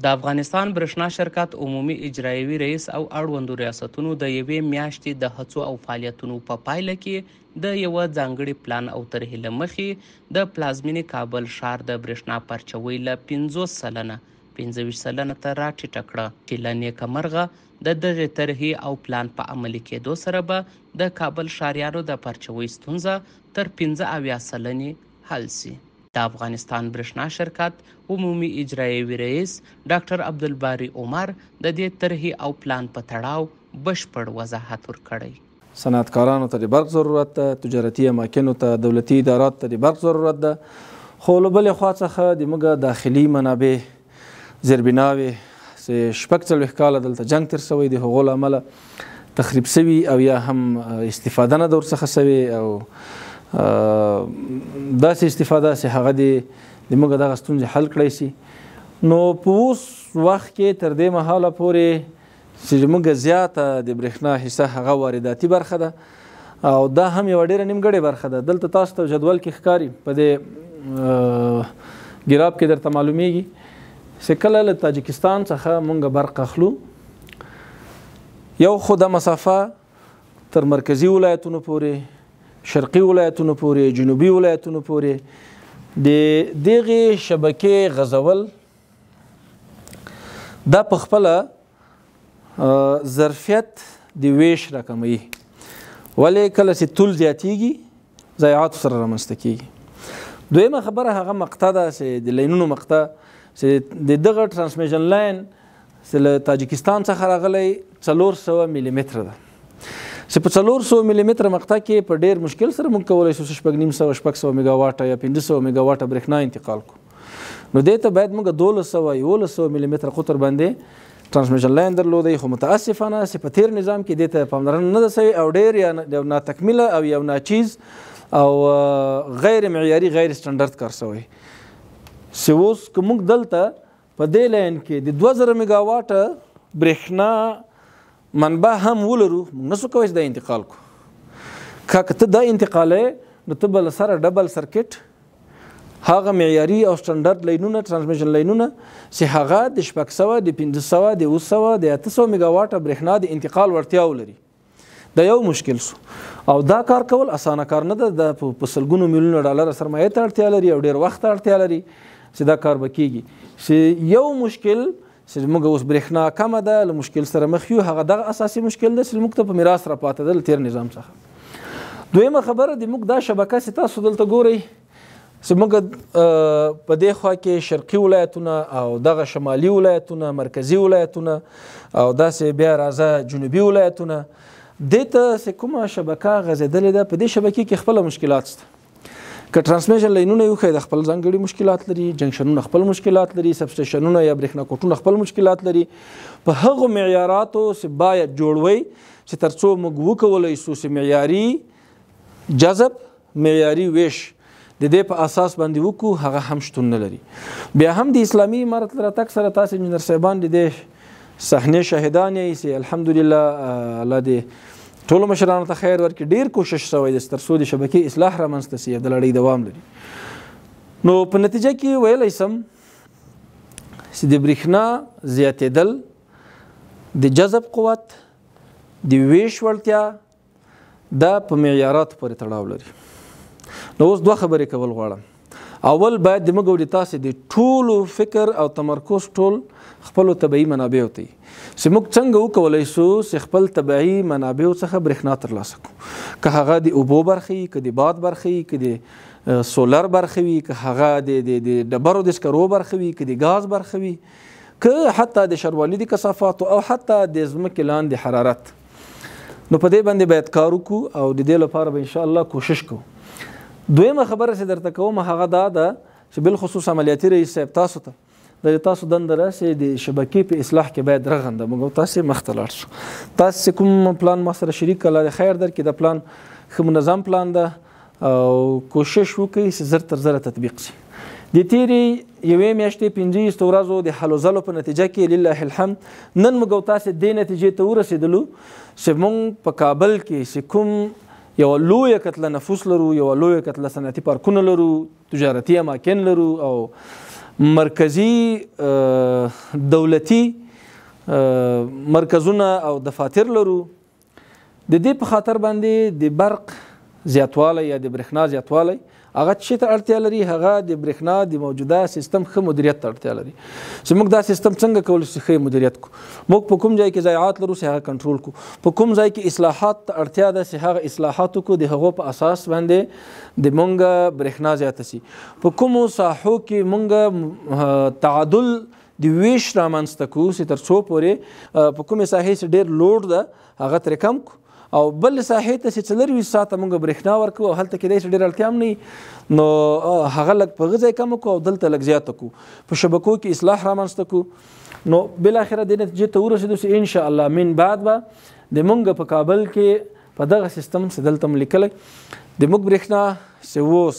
د افغانستان برښنا شرکت عمومي اجرایوي رئیس او اړوندو ریاستونو د یوې میاشتې د هڅو او فعالیتونو په پایله کې د یوه ځانګړي پلان او طرحې له مخې د پلازمینې کابل ښار د برښنا پرچوۍ له 50% 25% ته راټیټه کړه، چې له نیکه مرغه د دغې طرحې او پلان په عملي کېدو سره به د کابل ښاریانو د پرچوۍ ستونزه تر 75% حل شي. د افغانستان برښنا شرکت عمومي اجرایوي رئیس ډاکټر عبدالباري عمر د دې طرحې او پلان په تړاو بشپړ وضاحت ورکړی. صنعتکارانو ته د برق ضرورت ده، تجارتي اماکنو ته، دولتي اداراتو ته د برق ضرورت ده، خو له بلې خوا څخه د موږ داخلي منابع، زیربناوې چې 46 کاله دلته جنګ تېر شوی، د هغو له امله تخریب شوي او یا هم استفاده نه ده ورڅخه شوې او داسې استفاده چې هغه د موږ دغه ستونزې حل کړی شي. نو په اوس وخت کې تر دې مهاله پورې چې موږ زیاته د برښنا حصه هغه وارداتي برخه ده او دا هم یوه ډېره نیمګړې برخه ده. دلته تاسو ته جدول کې ښکاري، په دې ګراف کې درته معلومیږي چې کله له تاجکستان څخه موږ برق اخلو، یو خو دا مسافه تر مرکزي ولایتونو پورې، شرقي ولایتونو پورې، جنوبي ولایتونو پورې د دغې شبکې غځول دا په خپله ظرفیت د ویش راکموي، ولې کله چې طول زیاتیږي ضایعاتو سره رامنځته کیږي. دویمه خبره هغه مقطع ده چې د لاینونو مقطع چې د دغه transmission line چې له تاجکستان څخه راغلی 400 ملي متره ده، چې په 400 ملي متره مقطع کې په ډېر مشکل سره موږ کولی شو چې 650 600 میګاواټه یا 500 میګاواټه برښنا انتقال کړو. نو دې ته باید موږ 1200 1100 ملي متره قطر باندې transmission line درلودی، خو متاسفانه چې په تېر نظام کې دې ته پاملرنه نه ده شوې او ډېر یو ناتکمیله او یو ناچیز او غیر معیاري غیر سټنډرډ کار شوی. چې اوس که موږ دلته په دې line کې د 2000 میګاواټه برښنا منبع هم ولرو، موږ نسو کولی چې دا انتقال کړو. که ته دا انتقالوې نو ته به له سره double circuit هغه معیاري او سټنډرډ لاینونه، transmission لاینونه چې هغه د 600، د 500، د 700، د 800 میګاواټه برښنا د انتقال وړتیا ولري، دا یو مشکل سو. او دا کار کول اسانه کار نه ده، دا په سلګونو میلیونه ډالر سرمایې ته اړتیا لري او ډېر وخت ته اړتیا لري چې دا کار به کیږي. چې یو مشکل چې موږ اوس برښنا کمه ده، له مشکل سره مخ یو، هغه دغه اساسي مشکل ده چې موږ ته په میراث راپاتې ده له تېر نظام څخه. دویمه خبره د موږ دا شبکه چې تاسو دلته ګورئ چې موږ په دې خوا کې شرقي ولایتونه او دغه شمالي ولایتونه، مرکزي ولایتونه او داسې بیا راځه جنوبي ولایتونه، دې ته چې کومه شبکه غځېدلې ده، په دې شبکې کې خپله مشکلات شته. که transmission لاینونه یې وښیي د خپل ځانګړي مشکلات لري، جنکشنونه خپل مشکلات لري، سبسټیشنونه یا برښنا کوټونه خپل مشکلات لري. په هغو معیاراتو چې باید جوړوي چې تر څو موږ وکولی شو چې معیاري جذب، معیاري ویش د دې په اساس باندې وکړو، هغه هم شتون نه لري. بیا هم د اسلامي امارت له راتګ سره تاسې انجنیر صاحبان د دې صحنې شاهدان یئ چې الحمدلله الله دې ټولو مشرانو ته خیر ورکړي، ډېر کوشش شوی دی تر څو د شبکې اصلاح رامنځته شي، د لړۍ دوام لري. نو په نتیجه کې ویلی سم چې د برښنا زیاتېدل، د جذب قوت، د ویش وړتیا، دا په معیاراتو پورې تړاو لري. نو اوس دوه خبرې کول غواړم. اول باید د موږ او د تاسې د ټولو فکر او تمرکز ټول خپلو طبیعي منابعو ته وي، چې موږ څنګه وکولی شو چې خپل طبیعي منابعو څخه برښنا ترلاسه کړو، که هغه د اوبو برخه وي، که د باد برخه وي، که د سولر برخه وي، که هغه د ډبرو د سکرو برخه وي، که د ګاز برخه وي، که حتی د شروالي د کثافاتو او حتی د ځمکې لاندې حرارت. نو په دې باندې باید کار وکړو او د دې لپاره به انشاءالله کوشش کوو. دویمه خبره چې درته کوم هغه دا ده چې بالخصوص عملیاتي رئیس صاحب تاسو ته د تاسو دنده ده چې د شبکې په اصلاح کې باید رغنده موږ تاسې مخته لاړ شو. تاسو چې کوم پلان ما سره شریک کړه، الله دې خیر درکړي، دا پلان ښه منظم پلان ده او کوشش وکړئ چې زر تر زره تطبیق شي. د تېرې یوې میاشتې 25 ورځو د هلو ځلو په نتیجه کې لله الحمد نن موږ تاسې دې نتیجې ته ورسېدلو چې موږ په کابل کې چې کوم یوه لویه کتله نفوس لرو، یوه لویه کتله صنعتي پارکونه لرو، تجارتي اماکن لرو او مرکزي دولتي مرکزونه او دفاتر لرو. د دې په خاطر باندې د برق زیاتوالی یا د برېښنا زیاتوالی هغه څه ته اړتیا لري؟ هغه د برېښنا د موجوده سیستم ښه مدیریت ته اړتیا لري. چې موږ دا سیستم څنګه کولی شو ښه مدیریت کړو؟ موږ په کوم ځای کې ضایعات لرو چې هغه کنټرول کړو، په کوم ځای کې اصلاحات ته اړتیا ده چې هغه اصلاحات وکړو، د هغو په اساس باندې د موږ برېښنا زیاته سي. په کومو ساحو کې موږ تعادل د ویش رامنځته کړو چې تر څو پورې په کومې ساحې چې ډېر لوډ ده هغه ترې کم کړو، او بل ساحې ته چې 24 ساعته موږ برېښنا ورکړو او هلته کېدای شي ډېر اړتیا هم نه وي، نو هغه لږ په هغه ځای کم کړو او دلته لږ زیاته کړو، په شبکو کې اصلاح رامنځته کړو. نو بالاخره دې نتیجې ته ورسېدو چې انشاءالله من بعد به د موږ په کابل کې په دغه سیستم چې دلته مو لیکلی د موږ برېښنا چې اوس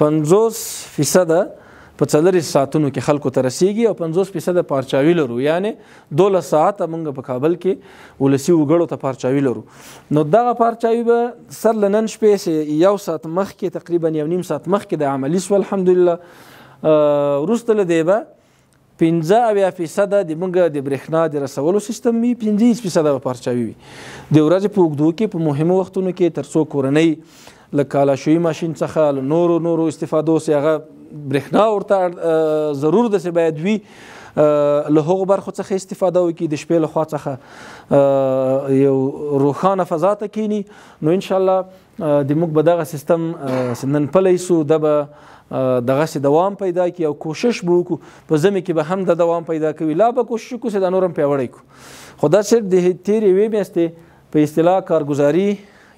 50% په 24 ساعتونو کې خلکو ته رسیږي او 50% پارچاوي لرو، یعنې 12 ساعته موږ په کابل کې ولسي وګړو ته پارچاوي لرو. نو دغه پارچاوي به سر له نن شپې چې یو ساعت مخکې تقریبا 1.5 ساعت مخکې د عملي سوه الحمدلله. وروسته له دې به 75% د موږ د برېښنا د رسولو سیستم وي، 25% به پارچاوي وي. د ورځې په اوږدو کې په مهمو وختونو کې تر څو کورنۍ له کالاشوي ماشین څخه له نورو استفادو سي هغه برېښنا ورته ضرور ده چې باید وي، له هغو برخو څخه استفاده وکړي، د شپې له خوا څخه یو روښانه فضا ته کښېني. نو انشاءالله د موږ به دغه سیستم چې نن پلی سو دا به دغسې دوام پیدا کړي او کوشش به وکړو په ژمي کې به هم دا دوام پیدا کوي، لا به کوشش وکړو چې دا نور هم پیاوړی کړو. خو دا صرف د تېرې یوې میاشتې په اصطلاح کارګزاري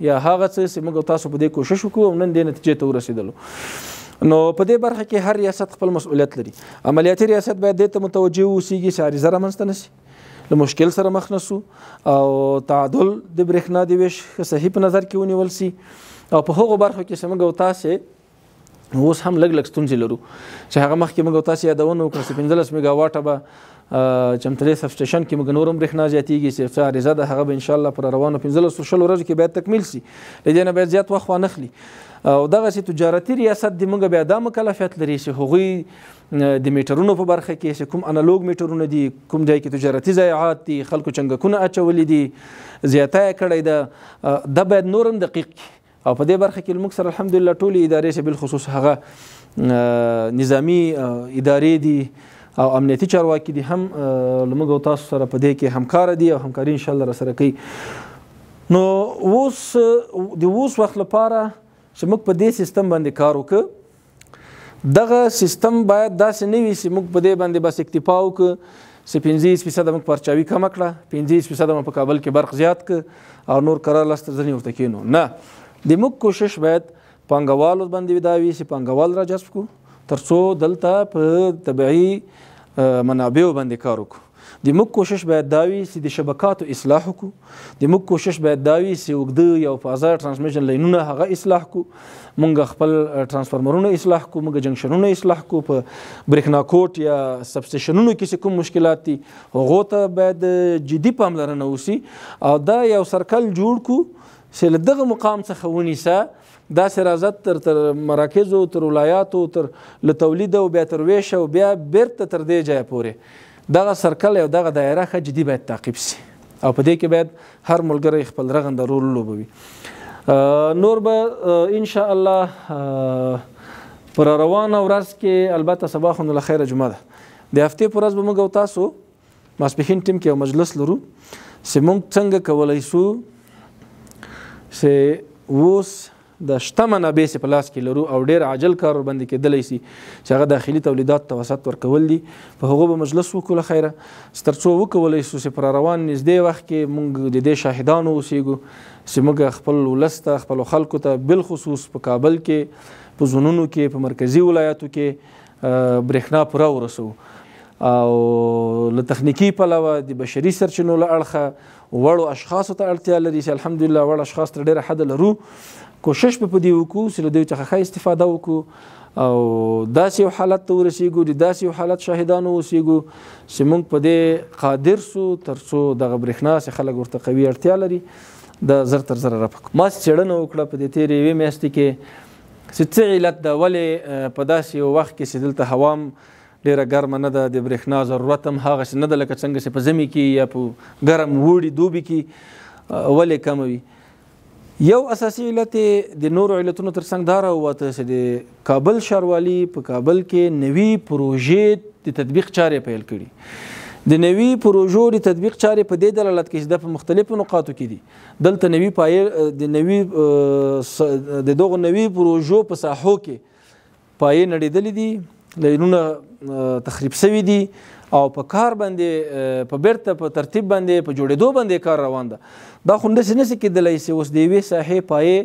یا هغه څه چې موږ تاسو په دې کوشش وکړو او نن دې نتیجې ته ورسېدلو. نو په دې برخه کې هر ریاست خپل مسؤلیت لري. عملیاتي ریاست باید دې ته متوجه اوسېږي چې عریضه رامنځته نه سي، له مشکل سره مخ نه سو، او تعادل د برېښنا د ویش صحیح په نظر کې ونیول سي. او په هغو برخو کې چې موږ او تاسې اوس هم لږ لږ ستونزې لرو چې هغه مخکې موږ او تاسې یادونه وکړه چې 15 میګاواټه به چمتلې سب سټیشن کې موږ نور هم برېښنا زیاتېږي چې څه عریضه ده هغه به انشاءالله پر روانو 15 شلو ورځو کې باید تکمیل سي، له دې نه باید زیات وخت وانخلي. او دغسې تجارتي ریاست د موږ بیا دا مکلفیت لري چې هغوی د میټرونو په برخه کې چې کوم انالوګ میټرونه دي، کوم ځای کې تجارتي ضایعات دي، خلکو چنګکونه اچولي دي، زیاته یې کړی ده، دا باید نور هم دقیق کړي. او په دې برخه کې موږ سره الحمدلله ټولې ادارې چې بالخصوص هغه نظامي ادارې دي او امنیتي چارواکي دي هم له موږ او تاسو سره په دې کې همکار دي او همکاري انشاءالله را سره کوي. نو اوس د اوس وخت لپاره چې موږ په دې سیستم باندې کار وکړو، دغه سیستم باید داسې نه وي چې موږ په دې باندې بس اکتفا وکړو چې 25% موږ پارچاوي کمه کړه، 25% مو په کابل کې برق زیات کړ او نور کرار لاس تر ځنې ورته کښېنو. نه، د موږ کوشش باید پانګوالو باندې دا وي چې پانګوال را جذب کړو تر څو دلته په طبیعي منابعو باندې کار وکړو. د موږ کوشش باید دا وي چې د شبکاتو اصلاح وکړو. د موږ کوشش باید دا وي چې اوږده یو فازه ترانسمیشن لاینونه هغه اصلاح کړو، موږ خپل ترانسفارمرونه اصلاح کړو، موږ جنکشنونه اصلاح کړو، په برېښنا کوټ یا سبسټیشنونو کې چې کوم مشکلات دي هغو ته باید جدي پاملرنه وسي، او دا یو سرکل جوړ کړو چې له دغه مقام څخه ونیسه داسې راځه تر مراکزو، تر ولایاتو، تر له تولید او بیا تر ویش او بیا بیرته تر دې ځایه پورې دغه سرکل او دغه دایره ښه جدي باید تعقیب سي، او په دې کې باید هر ملګری خپل رغنده رول ولوبوي. نور به ان شاء الله پر روانه ورځ کې، البته سبا خو نو له خیره جمعه ده، د هفتې په ورځ به موږ او تاسو ماسپښین ټیم کې یو مجلس لرو چې موږ څنګه کولی سو چې اوس د شته منابع چې په لاس کې لرو او ډېر عاجل کار ورباندې کېدلی سي چې هغه داخلي تولیدات ته وسعت ورکول دي، په هغو به مجلس وکړو له خیره چې تر څو وکولی سو چې په روان نږدې وخت کې موږ د دې شاهدان واوسېږو چې موږ خپل ولس ته، خپلو خلکو ته، بالخصوص په کابل کې، په زونونو کې، په مرکزي ولایاتو کې برېښنا پوره ورسوو، او له تخنیکي پلوه د بشري سرچینو له اړخه وړو اشخاصو ته اړتیا لري چې الحمدلله وړ اشخاص تر ډېره حده لرو. کوشش به په دې وکړو چې له دوی څخه ښه استفاده وکړو او داسې یو حالت ته ورسېږو، د داسې یو حالت شاهدان واوسېږو چې موږ په دې قادر سو تر څو دغه برېښنا چې خلک ورته قوي اړتیا لري د زر تر زره رفع کړو. ما څېړنه وکړه په دې تېرې یوې میاشتې کې چې څه علت ده، ولې په داسې یو وخت کې چې دلته هوا هم ډېره ګرمه نه ده، د برېښنا ضرورت هم هغسې نه ده لکه څنګه چې په ژمي کې یا په ګرم اوړي دوبي کې ولې کمه وي. یو اساسي علت د نورو علتونو ترڅنګ دا راووته چې د کابل ښاروالي په کابل کې نوي پروژې د تطبیق چارې پیل کړي. د نوي پروژو د تطبیق چارې په دې دلالت کې چې دا په مختلفو نقاطو کې دي. دلته نوي پایې د نوي د دغو نوي پروژو په ساحو کې پایې نړېدلې دي، لینونه تخریب سوي دي او په کار باندې په بیرته په ترتیب باندې په جوړېدو باندې کار روان ده. دا خو داسې نه شي کېدلی چې اوس د یوې ساحې پایې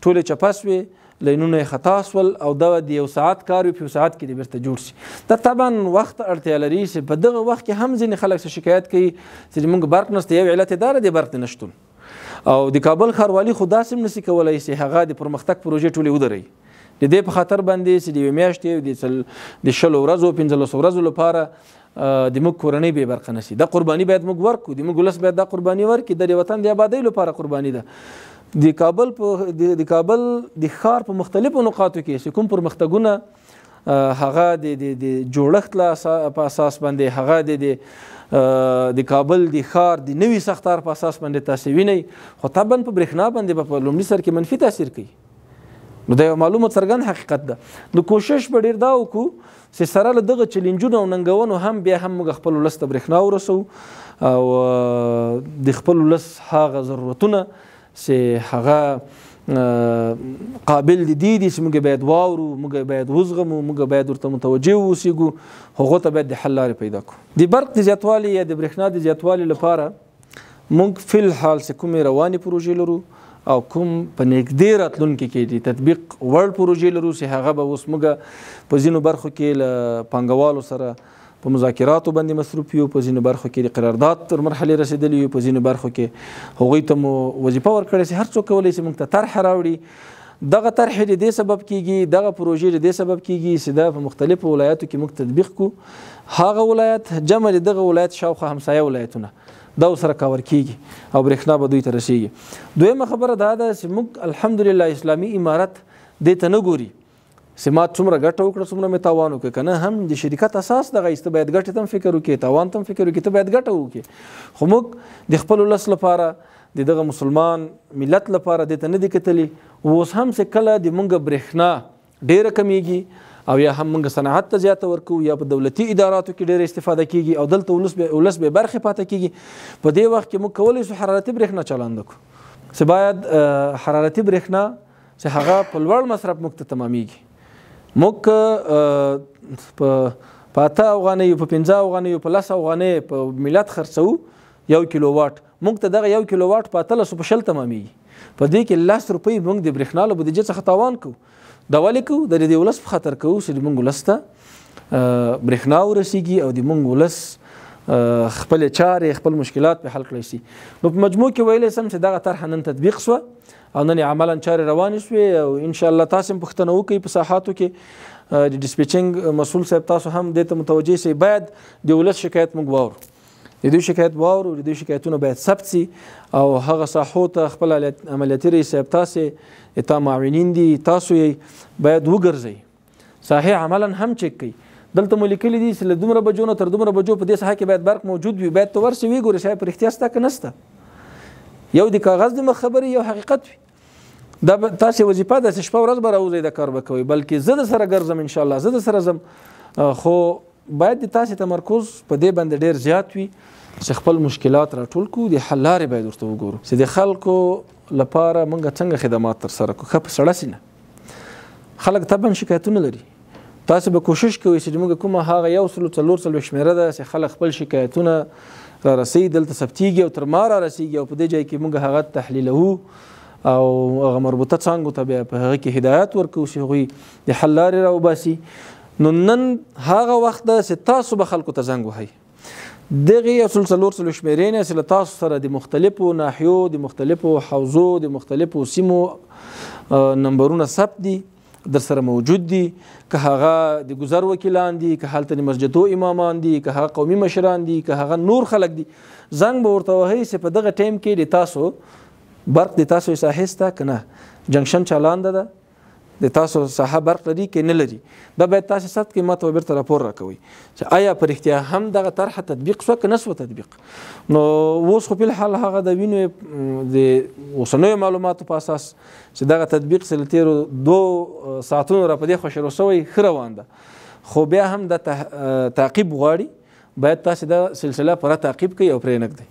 ټولې چپه سوې، لینونه یې خطا سول او دا د یو ساعت کار وي، په یو ساعت کې دې بیرته جوړ سي. دا طبعا وخت اړتیا لري چې په دغه وخت کې هم ځینې خلک څه شکایت کوي چې موږ برق نشته. یو علت یې دا دی د برق د نشتون، او د کابل ښاروالي خو داسې هم نشي کولی چې هغه د پرمختګ پروژې ټولې ودروي. د دې په خاطر باندې چې د یوې میاشتې د 20 ورځو 15 ورځو لپاره د موږ کورنۍ بې برقه نه شي، دا قرباني باید موږ ورکړو، د موږ ولس باید دا قرباني ورکړي. د وطن د آبادۍ لپاره قرباني ده. د کابل د ښار په مختلفو نقاطو کې چې کوم پرمختګونه هغه د جوړښت په اساس باندې، هغه د کابل د ښار د نوي ساختار په اساس باندې تاسې وینئ، خو طبعا په برېښنا باندې به په لومړي سر کې منفي تاثیر کوي. نو دا یو معلومه څرګند حقیقت ده. نو کوشش به ډېر دا وکړو چې سره له دغه چلنجونو او ننګونو هم بیا هم موږ خپل ولس ته برېښنا ورسوو او د خپل ولس هغه ضرورتونه چې هغه قابل دي دي چې موږ باید واورو، موږ باید وزغمو، موږ باید ورته متوجه واوسېږو، هغو ته باید د حل لارې پیدا کړو. د برق د زیاتوالي یا د برېښنا د زیاتوالي لپاره موږ فی الحال چې کومې روانې پروژې لرو او کوم په نږدې راتلونکي کې د تطبیق وړ پروژې لرو چې هغه به اوس موږ په ځینو برخو کې له پانګوالو سره په مذاکراتو باندې مصروف یو، په ځینو برخو کې د قرارداد تر مرحلې رسېدلي یو، په ځینو برخو کې هغوی ته مو وظیفه ورکړې چې هر څوک کولی شي موږ ته طرحه راوړي. دغه طرحې د دې سبب کیږي، دغه پروژې د دې سبب کیږي چې دا په مختلفو ولایاتو کې موږ تطبیق کړو. هغه ولایت جمع د دغه ولایت شاوخوا همسایه ولایتونه دا سره کاور کیږي او برېښنا به دوی ته رسیږي. دویمه خبره دا ده چې موږ الحمدلله اسلامي امارت دې ته نه ګوري چې ما څومره ګټه وکړه څومره مې تاوان وکړ، که نه هم د شرکت اساس دغه ایسته باید ګټې ته هم فکر وکړي، تاوان ته هم فکر وکړي، ته باید ګټه وکړي. خو موږ د خپل ولس لپاره د دغه مسلمان ملت لپاره دې ته نه دي کتلي. اوس هم چې کله د موږ برېښنا ډېره کمیږي او یا هم موږ صنعت ته زیاته ورکوو یا په دولتي اداراتو کې ډېره استفاده کیږي او دلته ولس بې برخې پاتې کیږي، په دې وخت کې موږ کولی شو حرارتي برېښنا چالانده کړو چې باید حرارتي برېښنا چې هغه په لوړ مصرف موږ ته تمامیږي. موږ په 8 افغانۍ، په 5 افغانۍ، په 10 افغانۍ په ملت خرڅوو 1 کیلو واټ، موږ ته دغه 1 کیلو واټ په 18 په 20 تمامیږي. په دې کې 10 روپۍ موږ د برېښنا له بودیجې څخه تاوان کوو. دا ولې کوو؟ د دې ولس په خاطر کوو چې د موږ ولس ته برېښنا ورسیږي او د موږ ولس خپلې چارې خپل مشکلات په حل کړی شي. نو په مجموع کې ویلی سم چې دغه طرحه نن تطبیق سوه او نن یې عملا چارې روانې شوې او انشاءالله تاسې هم پوښتنه وکړئ په ساحاتو کې د dispatching مسؤل صاحب تاسو هم دې ته متوجه شئ. باید د ولس شکایت موږ واورو، د دوی شکایت واورو، د دوی شکایتونه باید ثبت سي او هغه ساحو ته خپل عملیاتي رئیس صاحب تاسې تا معاونین دي تاسو یې باید وګرځئ، ساحې عملا هم چک کړئ. دلته مو لیکلي دي چې له دومره بجو نه تر دومره بجو په دې ساحه کې باید برق موجود وي، باید ته ورسې وګورې چې په رښتیا سته که نسته. یو د کاغذ د مخ خبرې یو حقیقت وي. دا تاسې وظیفه ده چې شپه ورځ به راوځئ دا کار به کوئ، بلکې زه د سره ګرځم انشاءالله، زه د سره ځم، خو باید د تاسې تمرکز په دې باندې ډېر زیات وي چې خپل مشکلات راټول کړو، د حل لارې باید ورته وګورو چې د خلکو لپاره موږ څنګه خدمات ترسره کړو. ښه په سړه سینه خلک طبعا شکایتونه لري، تاسې به کوشش کوئ چې موږ کومه هغه 144 شمېره ده چې خلک خپل شکایتونه را رسوي، دلته ثبتیږي او تر ما را رسیږي او په دې ځای کې موږ هغه تحلیلوو او هغه مربوطه څانګو ته بیا په هغه کې هدایت ورکوو چې هغوی د حل لارې راوباسي. نو نن هغه وخت ده چې تاسو به خلکو ته زنګ وهئ. دغې 144 شمېرې نه چې له تاسو سره د مختلفو ناحیو، د مختلفو حوزو، د مختلفو سیمو نمبرونه ثبت دي، در سره موجود دي، که هغه د ګذر وکیلان دي، که هلته د مسجدو امامان دي، که هغه قومي مشران دي، که هغه نور خلک دي، زنګ به ورته وهئ چې په دغه ټایم کې د تاسو برق د تاسو ساحې سته که نه، جنکشن چالانده ده، د تاسو ساحه برق لري که نه لري، دا باید تاسو ثبت کړئ، ماته به بیرته راپور راکوئ چې آیا په رښتیا هم دغه طرحه تطبیق شوه که نه شوه تطبیق. نو اوس خو فی الحال هغه د وینو د اوسنیو معلوماتو په اساس چې دغه تطبیق چې له تېرو 2 ساعتونو را په دې خوا شروع شوی ښه روان ده، خو بیا هم د تعقیب غواړي، باید تاسو دا سلسله پوره تعقیب کړئ او پرې نه ږدئ.